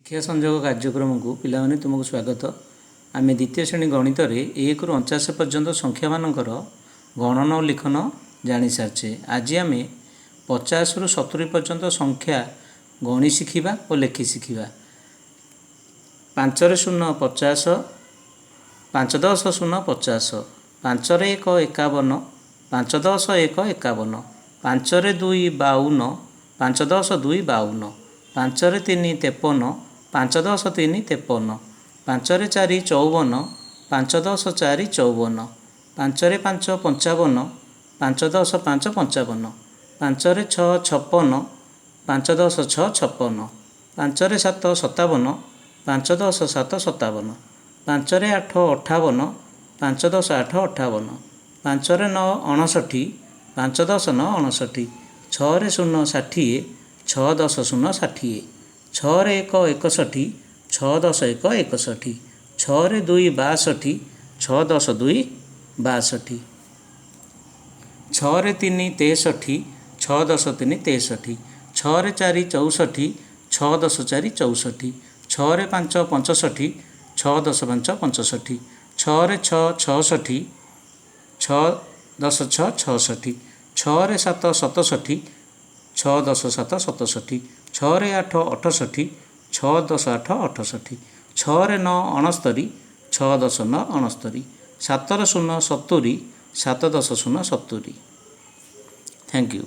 ଶିକ୍ଷା ସଂଯୋଗ କାର୍ଯ୍ୟକ୍ରମକୁ ପିଲାମାନେ ତୁମକୁ ସ୍ୱାଗତ। ଆମେ ଦ୍ୱିତୀୟ ଶ୍ରେଣୀ ଗଣିତରେ 1ରୁ 49 ପର୍ଯ୍ୟନ୍ତ ସଂଖ୍ୟାମାନଙ୍କର ଗଣନ ଓ ଲିଖନ ଜାଣିସାରିଛେ। ଆଜି ଆମେ 50ରୁ 70 ପର୍ଯ୍ୟନ୍ତ ସଂଖ୍ୟା ଗଣି ଶିଖିବା ଓ ଲେଖି ଶିଖିବା। 5ରେ 0 50, 5 10 0 50, 5ରେ 1 51, 5 10 1 51, 5ରେ 2 52, 5 10 2 52, 5ରେ 3 53, 5 10 3 53, 5ରେ 4 54, 5 10 4 54, 5ରେ 5 55, 5 10 5 55, 5ରେ 6 56, 5 10 6 56, 5ରେ 7 57, 5 10 7 57, 5ରେ 8 58, 5 10 8 58, 5ରେ 9 59, 5 10 9 59, 6ରେ 0 60, 6 10 0 60, 6ରେ 1 61, 6 10 1 61, 6ରେ 2 62, 6 10 2 62, 6ରେ 3 63, 6 10 3 63, 6ରେ 4 64, 6 10 4 64, 6ରେ 5 65, 6 10 5 65, 6ରେ 6 66, 6 10 6 66, 6ରେ 7 67, 6 10 7 67, 6ରେ 8 68, 6 10 8 68, 6ରେ 9 69, 6 10 9 69, 7ରେ 0 70, 7 10 0 70। Thank you.